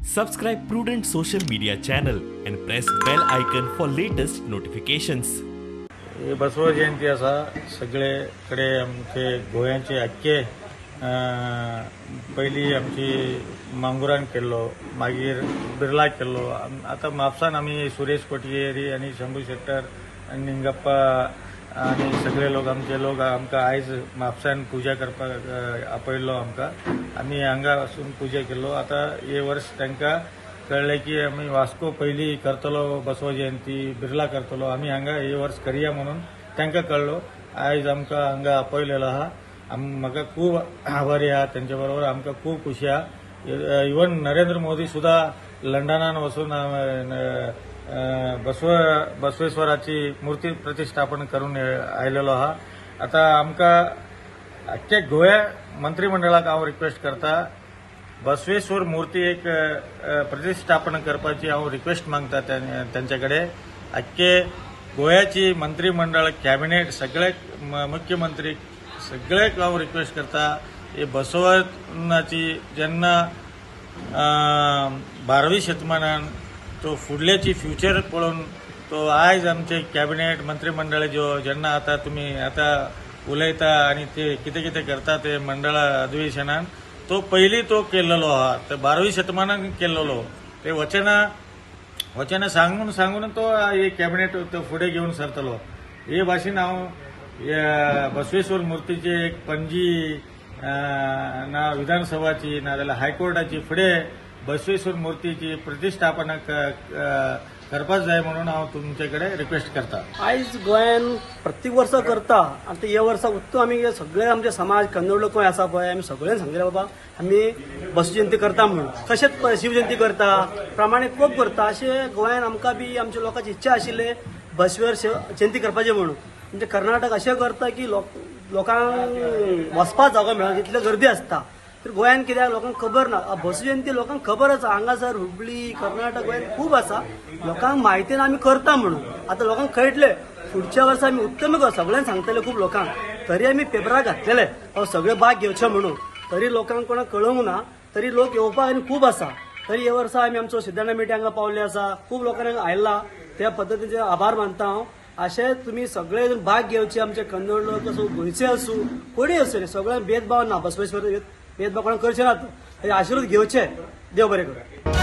Subscribe Prudent Social Media channel and press bell icon for latest notifications. हे बसव जयंती आसा सगळे कडे आमचे गोंयाचे आख्खे पयली आमची मांगुरान केल्लो, मागीर बिर्ला केल्लो, आतां म्हापसान आमी सुरेश कोटयेरी आनी शंभू शेट्टर आनी निंगप्पा आनी सगळे लोक आमचे लोक आमकां आयज म्हापसान पुजा करपाक आपयल्लो. आमकां आमी हांगा वचून पुजा केल्लो. आतां हे वर्स तांकां कळ्ळें की आमी वास्को पयली करतलो बसव जयंती, बिर्ला करतलो, आमी हांगा हे वर्स करया म्हणून तांकां कळ्ळो. आयज आमकां हांगा आपयलेलो आहा. म्हाका खूब आभारी आहा तेंच्या बरोबर, आमकां खूब खुशी आहा. इवन नरेंद्र मोदी सुद्दां लंडनान वचून बसवेश्वराची मूर्ती प्रतिष्ठापन करून आयलेलो आहा. आतां आमकां आख्खे गोंया मंत्रिमंडळाक हांव रिक्वेस्ट करता, बसवेश्वर मूर्ती एक प्रतिष्ठापन करपाची हांव रिक्वेस्ट मागता तेंचे कडेन. आख्खे गोंयाची मंत्रिमंडळ, कॅबिनेट, सगळे मुख्यमंत्री सगळ्याक हांव रिक्वेस्ट करता, हे बसवनाची जेन्ना 12वी शतमानान तो फुडल्याची फ्युचर पळोवन तो आयज आमचे कॅबिनेट मंत्रिमंडळ ज्यो जेन्ना आतां तुमी आतां उलयता आनी ते कितें कितें करता ते मंडळा अधिवेशनान तो पयलीं तो केल्लो आहा, ते 12वी शतमानान केल्लो. ते वचना सांगून सांगून तो हे कॅबिनेट तो फुडें घेवन सरतलो. हे भाशेन हांव बसवेश्वर मूर्तीचे एक पणजी ना विधानसभाची ना जाल्यार हायकोर्टाची फुडें बसवेश्वर मूर्तीची प्रतिष्ठापना करपाक जाय म्हणून हांव तुमचे कडेन रिक्वेस्ट करता. आयज गोंयान प्रत्येक वर्सा करता आनी हे वर्सा उत्तम आमी सगळे आमचे समाज कन्नड लोक आसा पळय, आमी सगळ्यांक सांगले बाबा आमी बसव जयंती करता म्हणून. तशेंच शिवजयंती करता प्रमाणे खूब करता. अशें गोंयान आमकां बी आमच्या लोकांची इच्छा आशिल्ली बसवेश्वर जयंती करपाची म्हणून. म्हणजे कर्नाटक अशें करता की लोकांक वचपाक जागो मेळना इतले गर्दी आसता. तर गोंयान कित्याक लोकांक खबर ना बसव जयंती, लोकांक खबर आसा हांगासर हुबळी कर्नाटक गोंयान खूब आसा, लोकांक म्हायती ना आमी करता म्हणून. आतां लोकांक कळटलें फुडच्या वर्सा आमी उत्तम कर सगळ्यांक सांगतले खूब लोकांक, तरी आमी पेपराक घातलेले सगळे भाग घेवचे म्हणून, तरी लोकांक कोणाक कळोवंक ना, तरी लोक येवपाक आनी खूब आसा. तरी हे वर्सा आमी आमचो सिद्धांत मिटी हांगा पावले आसा, खूब लोकांनी आयला, त्या पद्दतीचे आभार मानता हांव. अशें तुमी सगळे भाग घेवचे, आमचे कन्नड लोक आसूं गोंयचे आसूं कोणूय आसूं, सगळ्यांक भेदभाव ना, बसवेश्वर भेदभाव कोणाक करचे ना, आशिर्वाद घेवचे. देव बरें करूं.